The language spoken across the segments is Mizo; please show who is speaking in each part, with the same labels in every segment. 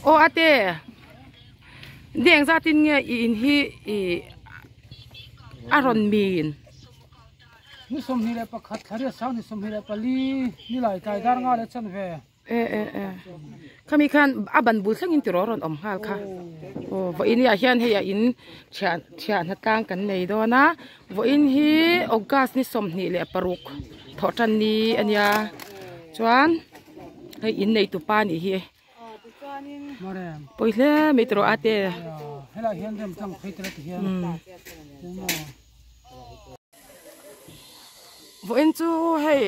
Speaker 1: Aw ate ni engzat in nge i in hi i a rawn min.
Speaker 2: Ni 21 thla riat sang ni 24 ni lai tlai dar nga leh chan ve.
Speaker 1: E e e khami khan a ban bul thlengin tiraw rawn awm nghal kha. Aw vawiin ah hian hei a in thiah thiah hna tlang kan nei dawn a vawiin hi august ni 26 thawh tan ni a nia chuan hei in nei tupa a nih hi. Pawi hle mai tiraw a te.
Speaker 2: Helai hian rem tlang phei tel a ti hian.
Speaker 1: Vawiin chu hei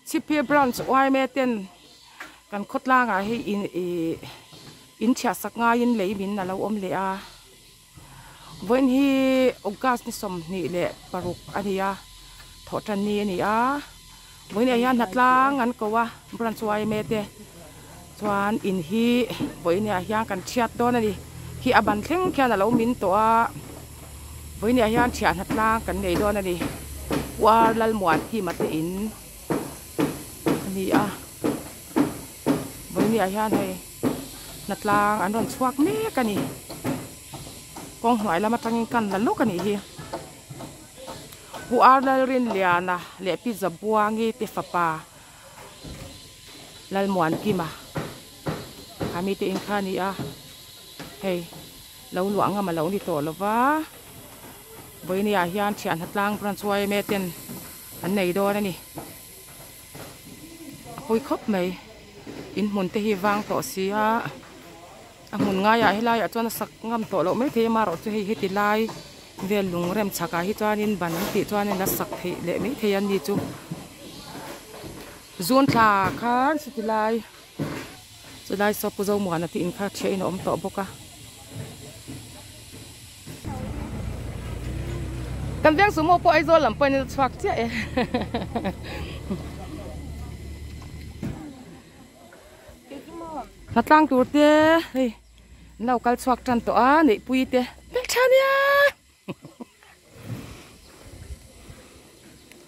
Speaker 1: Chhipphir branch yma ten kan khawtlangah hei in ih in chhiahsak ngaiin lei min a lo awm leh a. Vawiin hi August ni 26 a ni a, thawhtan ni a ni a. Vawiin ah hian hnatlang an ko a branch yma te chuan in hi vawiin ah hian kan thiat dawn a ni. Khi a ban thleng khian a lo min tawh a, vawiin ah hian thiah hnatlang kan nei dawn a ni. Uar Lalmuan Kima te in a ni a, vawiin ah hian hei hnatlang an rawn chhuak mek a ni. Kawng hnuai lam atangin kan la lawk a nih hi. Pu Ar Lalrinliana leh Pi Zabuangi te fapa Lalmuankima a mite in kha a ni a, hei lo luah ngam a lo ni tawh lo va, Vawinia hian thian hnatlang branch yma ten an nei dawn a ni. A pawi khawp mai, in hmun te hi vang tawh si a. A hmun ngaiah helaiah chuan a sak ngam tawh loh maithei a marawh chu hei heti lai vel lung rem chhakah hi chuanin ban an tih chuanin a sak theih leh maithei a ni chu zun thla khan chuti lai chulai saw pu Zomuana te in kha thiah in a awm tawh bawk a. Kan veng sumo pawh Aizawl lam pawhin a chhuak chiah e. Hnatlang tur te hei an lo kal chhuak tan tawh a neihpui te hmeltha nia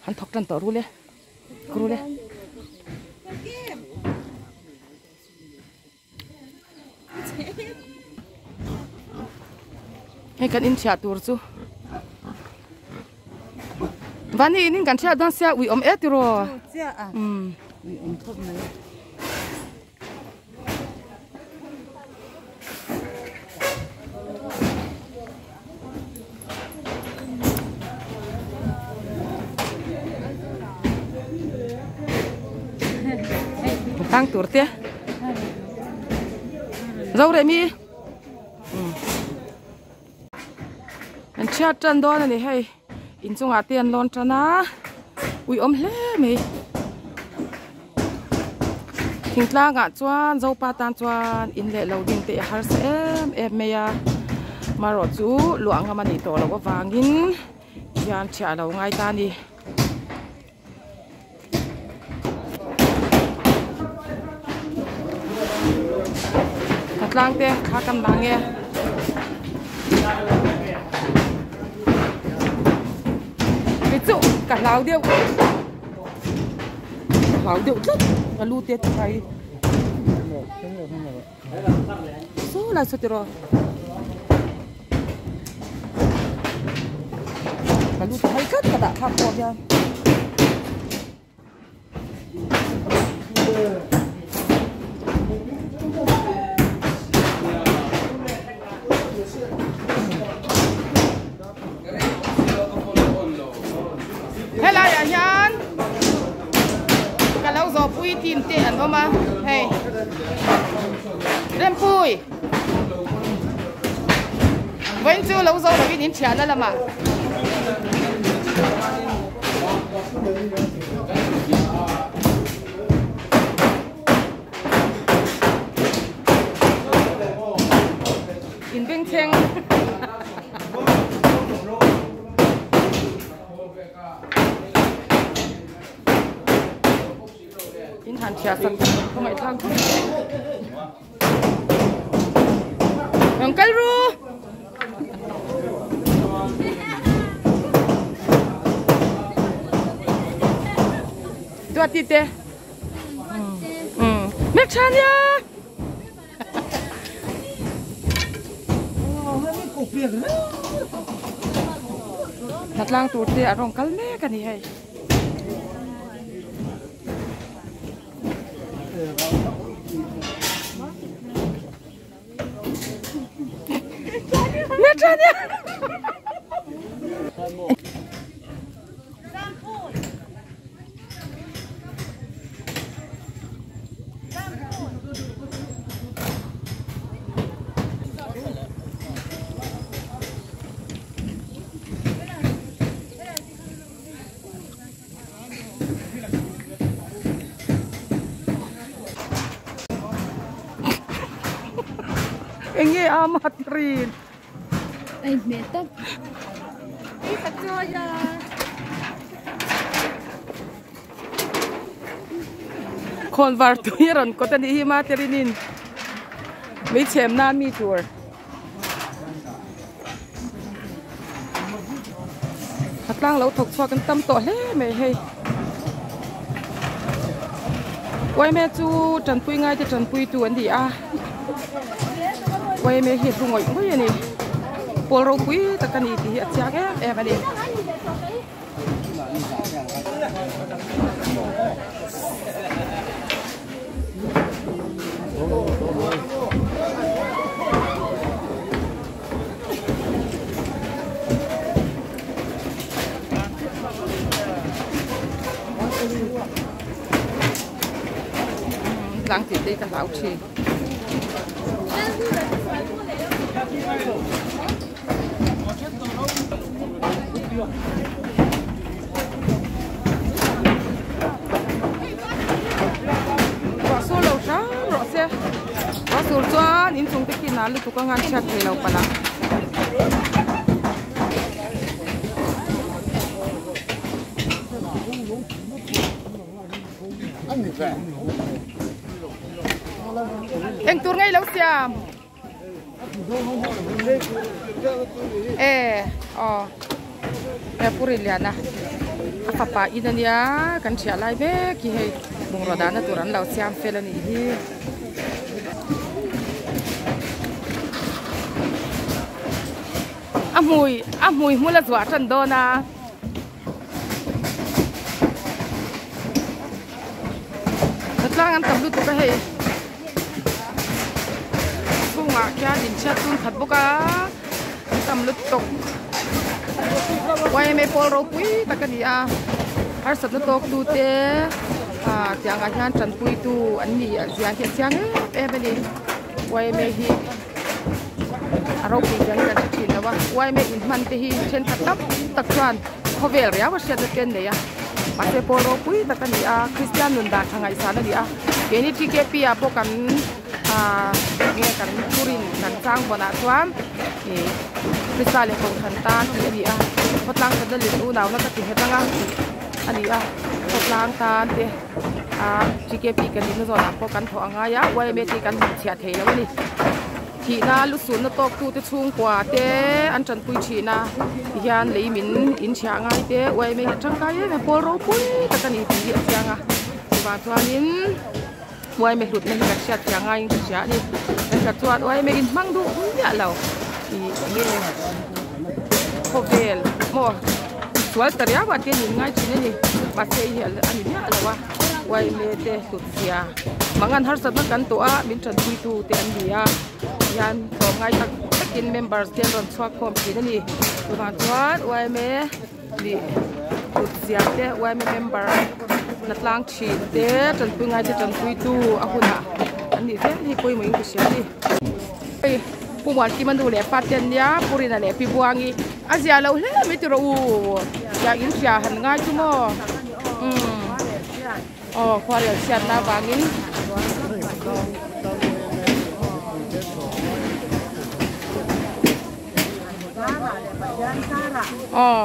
Speaker 1: an thawk tan tawh rul e rul e. Hei kan inchhiah tur chu Vani in kan chhiah dawn sia ui awm e tiraw.
Speaker 3: Umm ui awm khawp mai.
Speaker 1: Tang tur te. Zo reh mi. An chhiat tan dawn a ni hei. Inchungah te an lawn tan a. Ui awm hle mai. Thingtlangah chuan Zopa tan chuan in leh lo ding te a harsa em em mai a. Marawh chu luah ngam a nih tawh loh avangin hian thiah a lo ngai ta a ni. Tlang te thla kan la nge. Kei chu ka hlau deuh. Ka hlau deuh tlat ka lu te chu hai. Saw lai saw tiraw. Ka lu te hai tlat ka dah thlak pawh hian. Helai ah hian ka lo zawhpui team te an awm a hei Rempui vawiin chu lo zo lovin in thiahna lamah. In bengchheng. In han thiah sak khaw ngaihthlak khawp mai. Rawn kal ru. Duati te. Hmeltha nia. Hnatlang tur te a rawn kal mek a ni hei. Enge a matrin
Speaker 4: Ai hmeh tak.
Speaker 1: Khawn var tui a rawn kawt a nih hi Materinin mei chhem nan mi tur. A tlang lo thawk chhuak an tam tawh hle mai hei. Uaime chu tanpui ngai te tanpui tu an ni a. Uaime hi a hlu ngawih ngawih a ni. Pawl ropui tak a ni tih hi a chiang em em a ni. Tlang tih te hi ka hlau thin. Ruah sur lo hram rawh se ruah sur chuan inchung te khi nal lutuk anga an chhiat thei lo palh ang. Eng tur ngei lo siam. E aw he puri lian a a fapa in ania kan thiah lai mek hi hei bungraw dahna tur an lo siam fel a nih hi. A hmui a hmui hmul a zuah tan dawn a. Tlang an tam lutuk a hei chhungah khian inchhiat tun khat bawk a an tam lutuk yma pawl ropui tak a ni a harsatna tawk tu te ah tiang ah hian tanpui tu an ni a zia hi a chiang em em a ni yma hi a ropui zia hi kan hre thin lo a yma inhman te hi thenkhat tam tak chuan khawvel riau a hriatna te an nei a mahse pawl ropui tak a ni a Kristian nun dan tha ngaihsan a ni a keini TKP ah pawh kan ah enge kan thurin kan chang vawnah chuan ih Krista leh kohhran tan tih a ni a khawtlang thatna leh unauna ka ti nghet anga tih a ni a khawtlang tan te ah TKP kan nihna zawnah pawh kan thawh a ngai a yma te kan hmuhchhiah thei lo a ni. Thihna lusunna tawktute chhungkua te an tanpui thin a tihian lei min inchhiah ngai te uaime hi a tangkai em em pawl ropui tak a ni tih hi a chiang a chuvang chuanin uaime hlutna hi kan hriat thiam ngaiin ka hria a ni thenkhat chuan uaime in hmang duh miah lo ih enge khawvel maw sual ta riau ah te an inngai thin a ni mahse hei hi a ni miah lo a uaime te hlut zia. Mangan harsatna kan tawh a min tanpuitu te an ni a hian tlawm ngai tak takin members te an rawn chhuak khawm thin a ni chuvang chuan yma nih kut zia te yma member na tlang thin te tanpui ngai te tanpuitu a hunah an nih zel hi pawimawh in ka hria a ni. Hei Pu Muankima nu leh pa te an nia Pu Rina leh Pi Buangi a zia lo hle mai tiraw u tiang in hria han ngai chu maw umm. Aw khuarel chhiatna avangin aw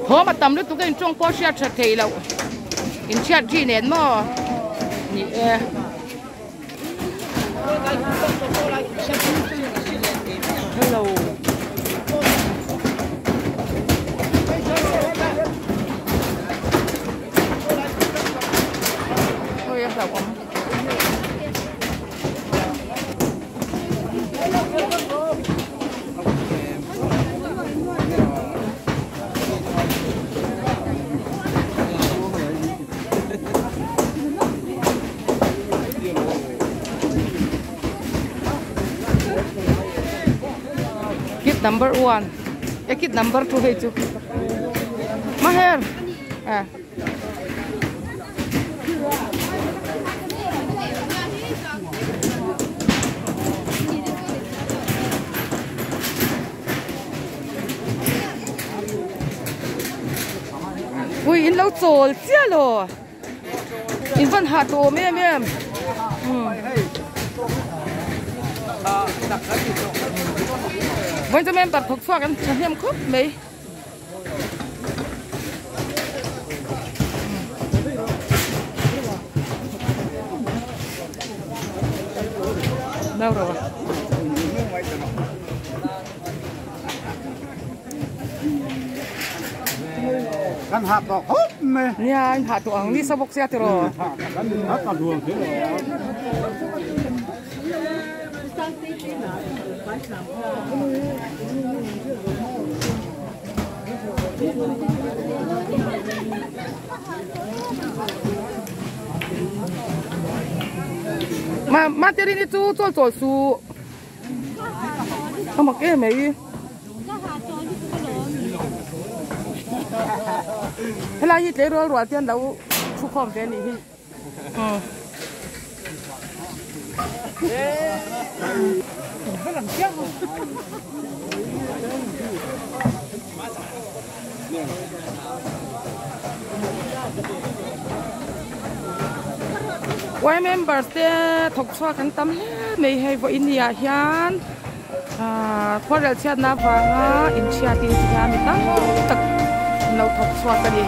Speaker 1: thawm a tam lutuk a intawng pawh hriat tha thei loh inchhiat ri nen maw ni e. Hello. Ôi, hlauhawm. Number one ekit number two hei chu Maher eh Ui in lo chawl chiah lo in van hah tawh awm em em vawiin chu member thawk chhuak an thahnem khawp mai. Đâu rồi?
Speaker 2: Kan hah tawh khawp mai.
Speaker 1: Nia in hah tawh ang ni sa bawk sia tiraw.
Speaker 2: Kan hah ta luang hle lo.
Speaker 1: Ma ma terini chu chawl chawl su a mak em mai. Helai hi tleirawl rual te an lo thu khawm ve a nih hi. Y members te thawk chhuak an tam hle mai hei vawiin ni ah hian ahh khuarel chhiatna avanga inchhiat in ti hian mi tam tak an lo thawk chhuak a ni.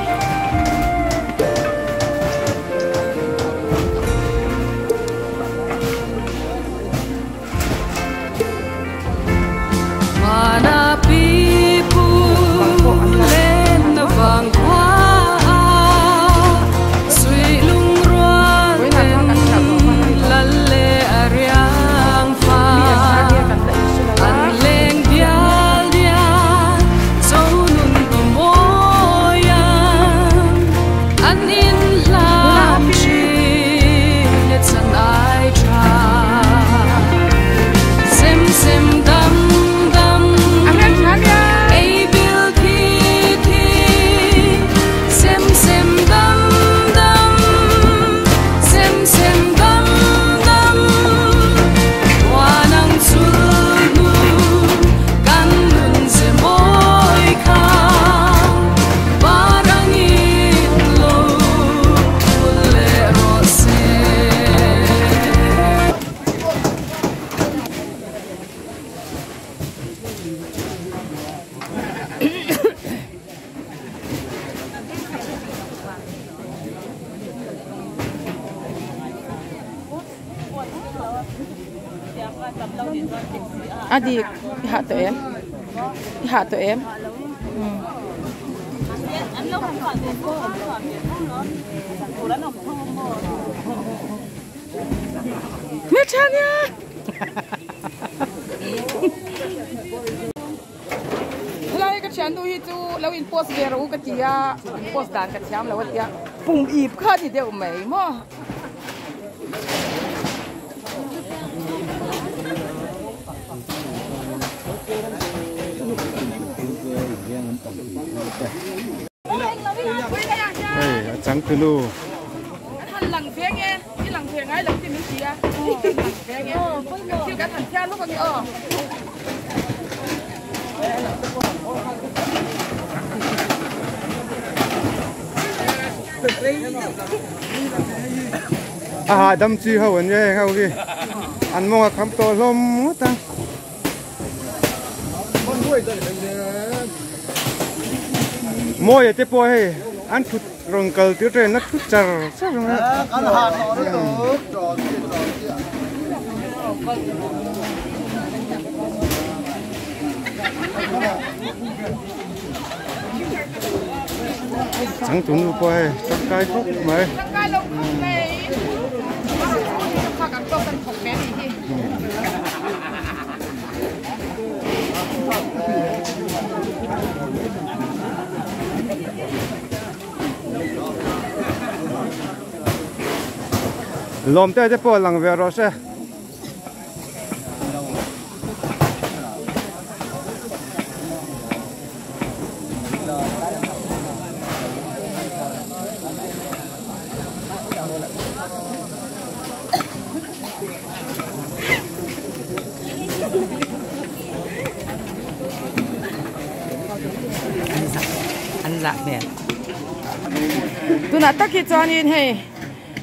Speaker 1: A dik i hah tawh em i hah tawh em hmeltha nia helai ka thiannu hi chu lo in post ve rawh u ka ti a in post dan ka thiam lo a tia pum ip kha a ni deuh mai maw.
Speaker 5: Hei a changtunu.
Speaker 1: An han lang ve nge i lang ve ngai lo tih min ti a lang ve nge thil kan han thiar lawk a ni aw.
Speaker 5: A hahdam chi ho an nia heng ho hi an mawng a kham tawh hlawm ngawt a. Mawia te pawh hei an thut rawn kal tir train a thut char char mai a. Changtu nu pawh hei tangkai khawp mai.
Speaker 1: Tangkai lo khawp mai. Kan tawk kan thawk ve anih hi.
Speaker 5: Lawm te te pawh lang ve rawh se.
Speaker 3: lah hmel.
Speaker 1: Tunah tak hi chuanin hei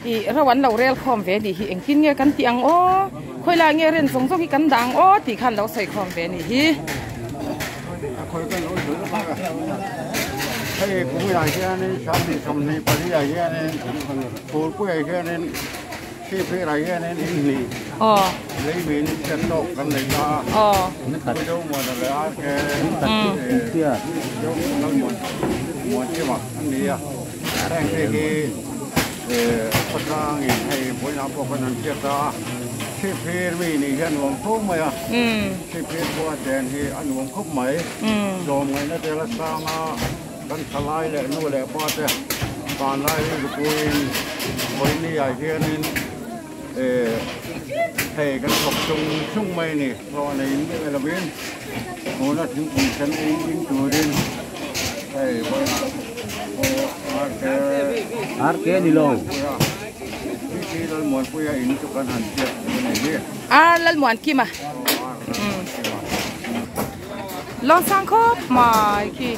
Speaker 1: ih ro an lo rel khawm ve nih hi engtin nge kan tih ang aw khawilai nge ren zawng zawng hi kan dah ang aw tih khan lo sawi khawm ve nih hi.
Speaker 5: Hei kungah hianin sanghnih 24 ah hianin phulpuiah hianin Sihphir ah hianin in hnih lei min chen tawk kan nei ta a, Pu Zomuana leh RK Muanchima an ni a, heng te hi khawtlangin hei vawiinah pawh kan han hriat ta a, Sihphir mi nih hi a nuam fo mai a, Sihphir khua chen hi a nuam khawp mai, tlawmngaihna te la sang a. Kan thalai leh nu leh pa te vanlai rilrupuiin vawiini ah hianin hei kan thawk chung chung mai a ni. Hlawh nei miah lovin tuna thingpui sen ei ding turin hei vawiinah pawh RK
Speaker 6: RK ni lo.
Speaker 5: TT Lalmuanpuia in chu kan han hriat tur a ni hi.
Speaker 1: R Lalmuankima. Lawng sang khawp mai khi.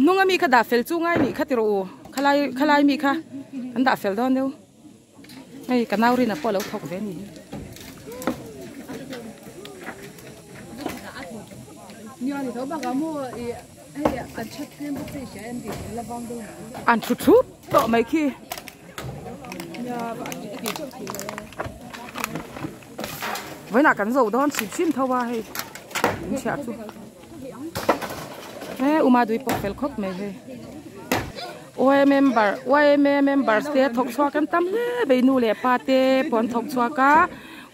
Speaker 1: Hnung ami kha dah fel chu ngai nih kha ti rawh u khalai khalai mi kha an dah fel dawn deuh hei ka nau rin a pawh a lo thawk ve a ni. An thu thup tawh mai khi. Vawiinah kan zo dawn hrim hrim tho a hei in chhiah chu he uma dui pawh fel khawp mai hei yma member yma members te thawk chhuak an tam hle mai nu leh pa te pawh an thawk chhuak a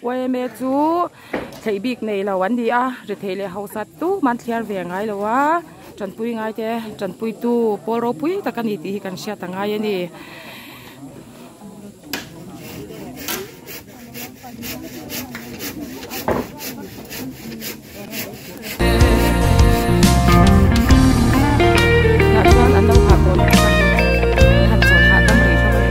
Speaker 1: yma chu theih bik nei lo an ni a rethei leh hausa tumah an thliar ve ngai lo a. Tanpui ngaite tanpuitu pawl ropui tak a ni tih hi kan hriat a ngai a ni. Tah chuan an lo hah tawh lutuk a hei an han chawl hahdam rih hlawm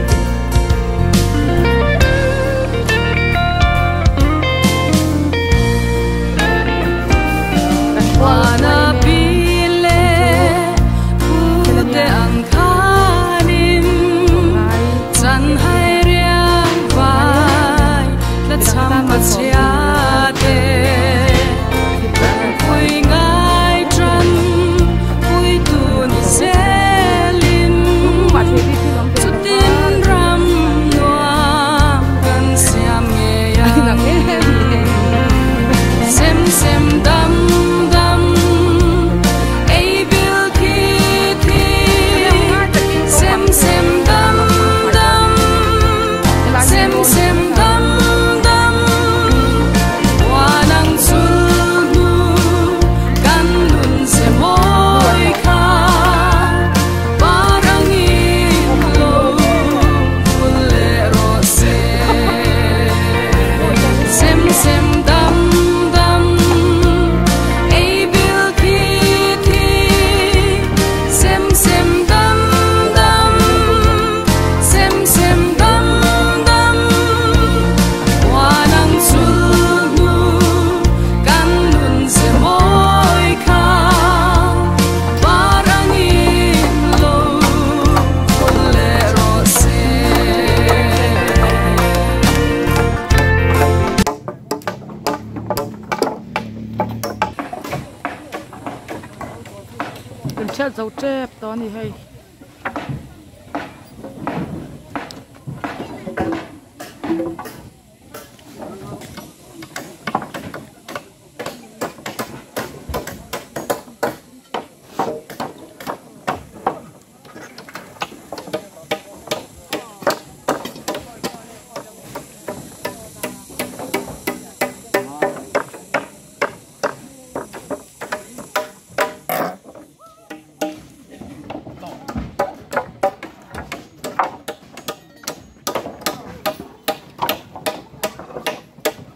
Speaker 1: a ni. Kan hriat zo tep tawh a ni hei.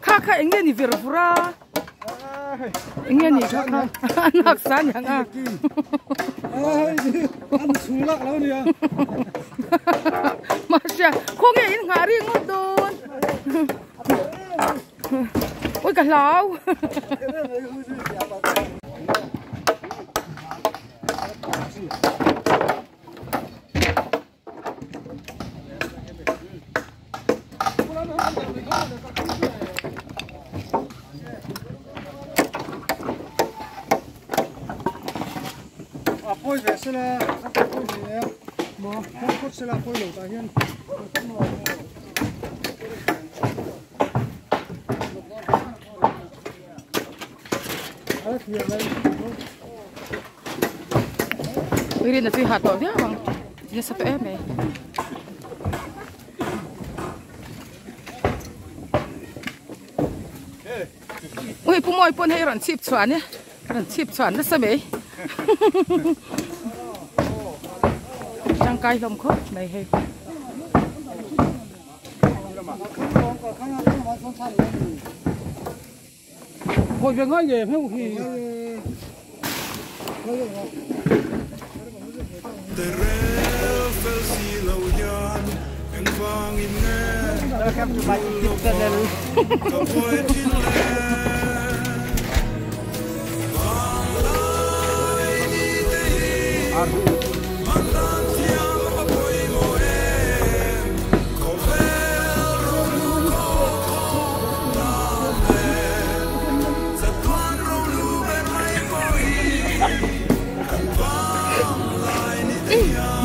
Speaker 1: Kha kha eng nge ni vir vur a eng nge ni kha kha a nak sa niang a mahse khawnge in nghah ri ngawt dawn. Ui ka hlau.
Speaker 2: Poi ve sela poi ve mo poi sela poi lo ta hian
Speaker 1: Ui rin na chui hat tawh viau ang nasa tawh em mai. Ui pu mawi pawn hei rawn chhip chhuah ania rawn chhip chhuah nasa mai tangkai hlawm khawp mai hei.
Speaker 2: Hồi về ngay nghề không thì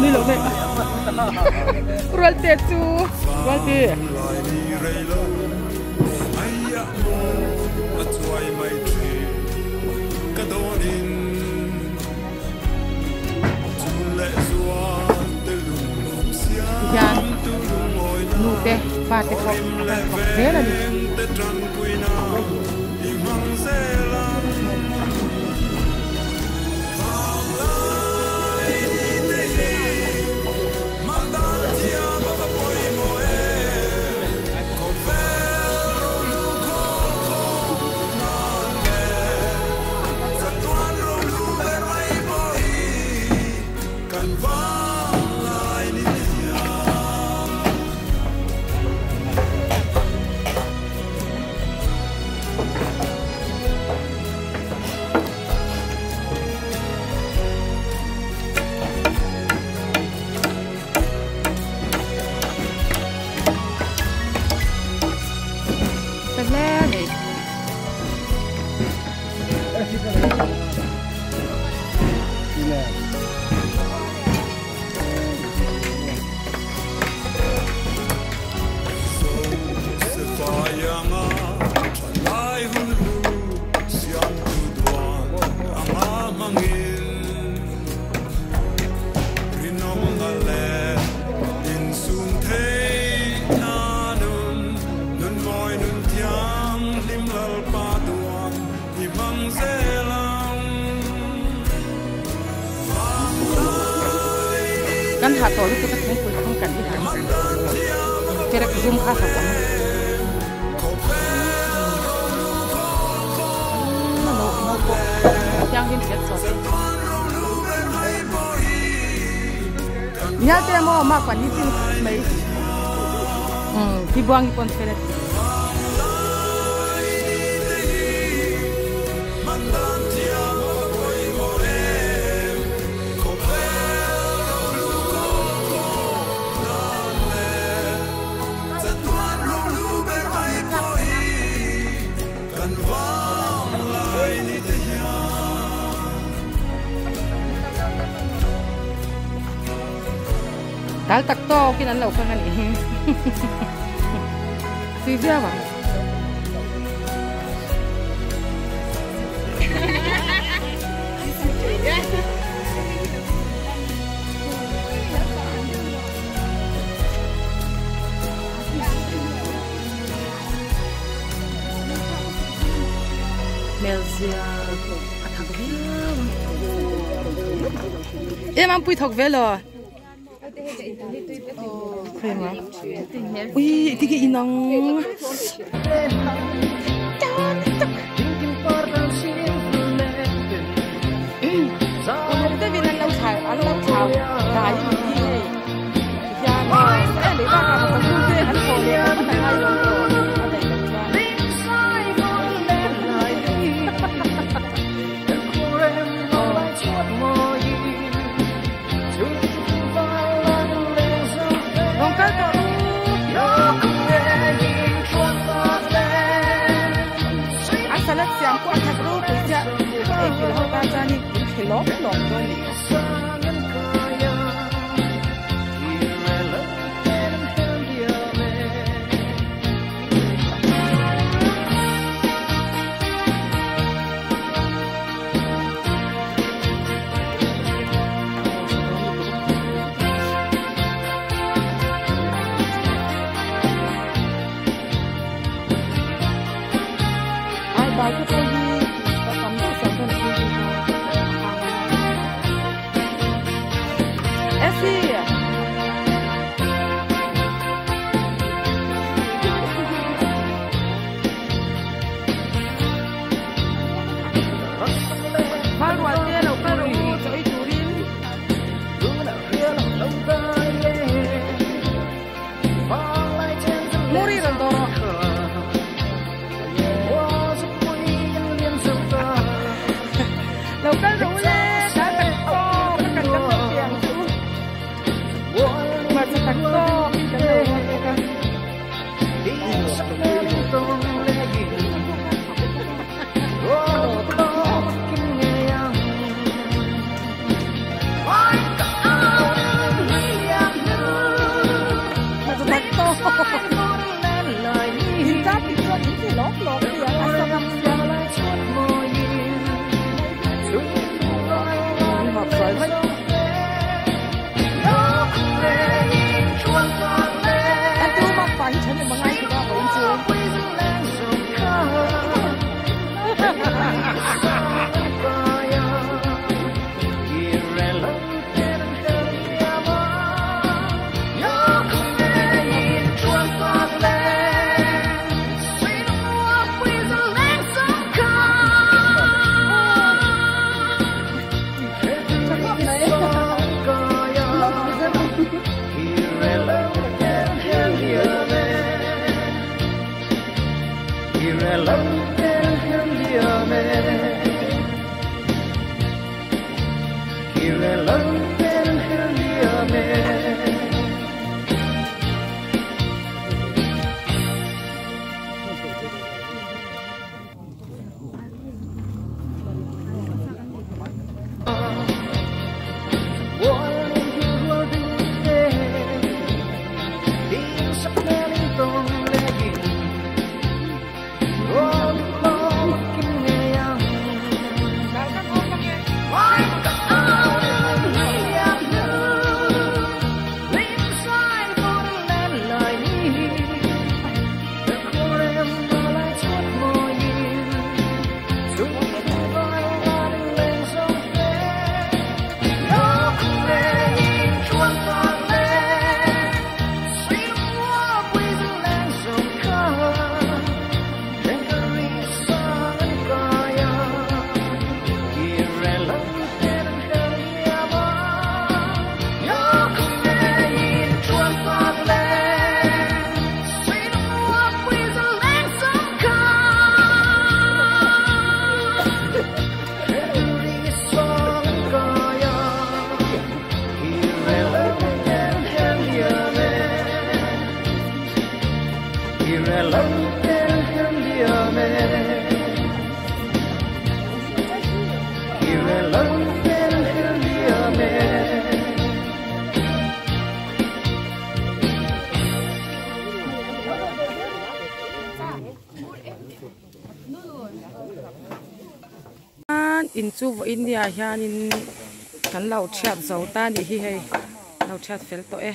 Speaker 1: Ni lo ve rual te chu rual te hian nu te fa te pawh a kan kawp zel a ni. Kan ha to lu ka thung pui thung kan hi han perek zum kha ha ang no no ko yang hin phet so nya te mo ma kwa ni tin mai ti buang pon feret dal tak to kin an lo khang ani tui viau à Melzia a thak viau em ang pui thok ve lo. Ui, tiki inang. lawk lawk dawn a ni. In chu vawiin ni ah hianin kan lo thiat zo ta a nih hi hei lo thiat fel tawh e.